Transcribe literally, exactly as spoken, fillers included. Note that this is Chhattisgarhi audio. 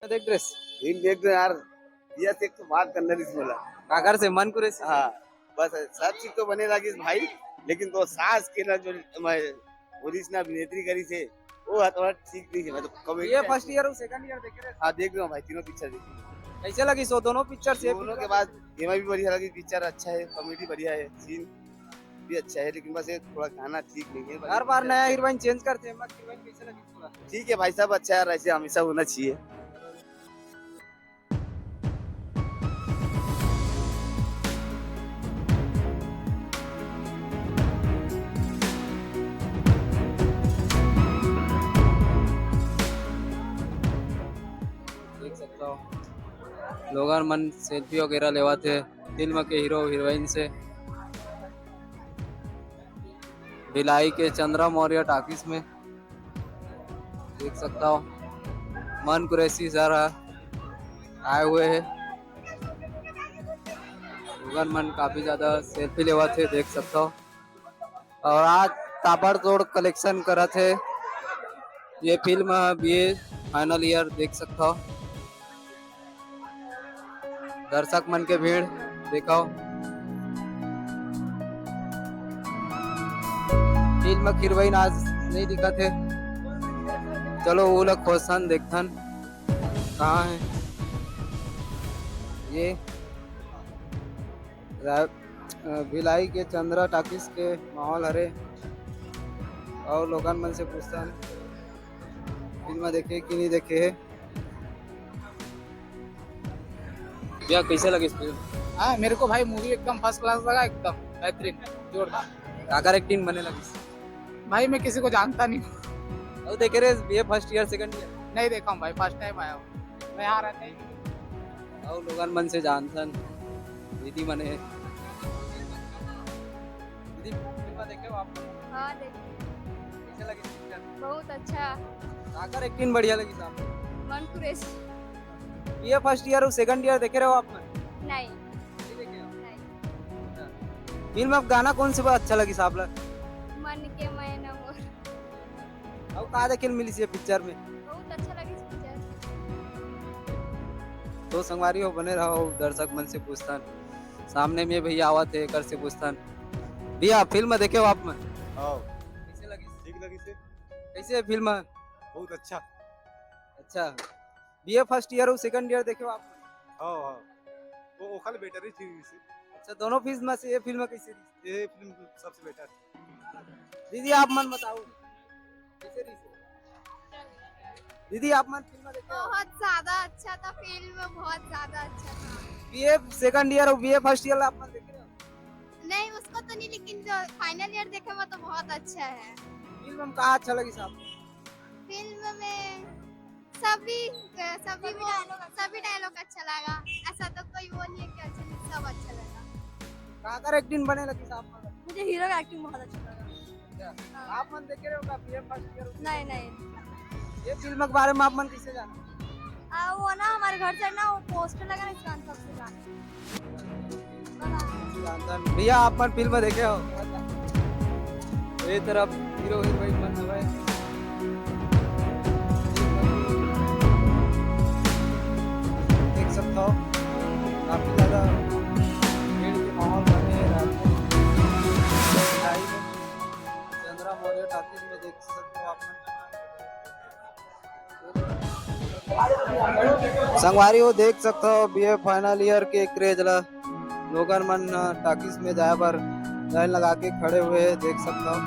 देख ड्रेस। इन देख दो यार, ये से एक तो बात करना नहीं बोला। काकर से मन कुरेसी? हाँ, बस सब चीज तो बने लगिस भाई, लेकिन तो सास के ना जो मैं ओरिजिनल अभिनेत्री करी से, वो है थोड़ा ठीक नहीं है, मतलब कॉमेडी ये टाइप। फर्स्ट ईयर और सेकंड ईयर देखे रहे? हाँ, देख लो भाई, तीनों पिक्चर देखी। कैसे लगी सो दोनों पिक्चर से? दोनों के बाद एमा भी बढ़िया लगी, पिक्चर अच्छा है, कॉमेडी बढ़िया है, सीन भी अच्छा है, लेकिन बस ये थोड़ा गाना ठीक नहीं है। हर बार नया हीरोइन चेंज करते हैं, मत हीरोइन कैसे लगी थोड़ा? ठीक है भाई साहब, अच्छा है यार, ऐसे हमेशा होना चाहिए। देख सकता हो, लोगन मन सेल्फी वगैरह लेवत हे फिल्म के हीरो हीरोइन से। भिलाई के चंद्रा मौर्य टॉकीज में देख सकता हो, मन कुरैशी सर ह आए हुए हैं। लोगन मन काफी ज्यादा सेल्फी लेवत हे, देख सकता हो। और आज ताबड़तोड़ कलेक्शन करत हे ये फिल्म बीए फाइनल ईयर, देख सकता हो। दर्शक मन के भीड़ देखो। फिल्म के हीरोइन आज नहीं दिखत हे। चलो वो लोग क्वेश्चन देखथन कहाँ है ये। रा-, अ, भिलाई के चंद्रा टॉकीज के माहौल हरे और लोगन मन से पूछथन फिल्म देखे कि नहीं देखे हे। भैया, कैसे लगी इस फिल्म? हाँ, मेरे को भाई मूवी एकदम फर्स्ट क्लास लगा, एकदम बेहतरीन, जोरदार। काकर एक्टिंग बने लगी? भाई, मैं किसी को जानता नहीं हूँ। और देखे रहे BA first year, second year? नहीं देखा हूँ भाई, फर्स्ट टाइम आया हूँ। मैं यहाँ रहता ही नहीं। और लोगन मन से जानथन, दीदी मन हे। दीदी, फिल्म देखे हो आप? हाँ, देखे। कैसे लगी पिक्चर? बहुत अच्छा। काकर एक्टिंग बढ़िया लगी साहब? मन कुरैशी। बीए फर्स्ट ईयर और सेकंड ईयर देखे रहे हो आप मन? नहीं। नहीं देखे हो? नहीं। अच्छा। फिल्म अब गाना कौन से अच्छा लगी साहब ला? मन के मैना मोर। अउ का देखे ल मिलिस ये पिक्चर में? बहुत अच्छा लगिस पिक्चर। तो संगवारी हो, बने रहो, दर्शक मन से पूछथन। सामने में भैया आवत हे, एकर से पूछथन। भैया, फिल्म देखे हो आप मन? हाँ। कैसे लगिस? ठीक लगिस हे। कैसे हे फिल्म? बहुत अच्छा। अच्छा, बीए फर्स्ट ईयर और सेकंड ईयर देखे हो आप? हाँ, हाँ। वो ओखर बेटर ही थी इसे। अच्छा, दोनों फिल्म में से ये फिल्म कैसे रही? ये फिल्म सबसे बेटर। दीदी, आप मन बताओ, कैसे रही? दीदी, आप मन फिल्म देखे हो? बहुत ज्यादा अच्छा था फिल्म, बहुत ज्यादा अच्छा था। बीए सेकंड ईयर और बीए फर्स्ट ईयर आप मन देखे हो? नहीं, उसको तो नहीं, लेकिन जो फाइनल ईयर देखे वो तो बहुत अच्छा है। फिल्म में का अच्छा लगी साहब? फिल्म में सभी, सभी सभी वो, डायलॉग अच्छा सभी लगा। डायलॉग अच्छा लगा। ऐसा तो कोई वो नहीं है कि अच्छा नहीं, सब अच्छा लगा। काकर एक्टिंग बने लगी साहब मन? मुझे हीरो का एक्टिंग बहुत अच्छा लगा। अच्छा। हाँ। आप मन देखे रहे हो का बीए फर्स्ट ईयर? नहीं, नहीं। ये फिल्म के बारे में आप मन कैसे जाना? आ, वो ना हमारे घर से ना वो पोस्टर लगा ना, इस गान सबसे जाना। भैया, आप मन फिल्म देखे हो? ये तरफ हीरो हीरोइन मन हवय। देख सकता हो, काफी ज्यादा भीड़ के माहौल बने हे रात में। चंद्रा मौर्य टॉकीज में देख सकता हो आप मन। संगवारी हो, देख सकता हो बीए फाइनल ईयर के क्रेज ला, लोगन मन टॉकीज में जाए बर लाइन लगा के खड़े हुए हे, देख सकता हो।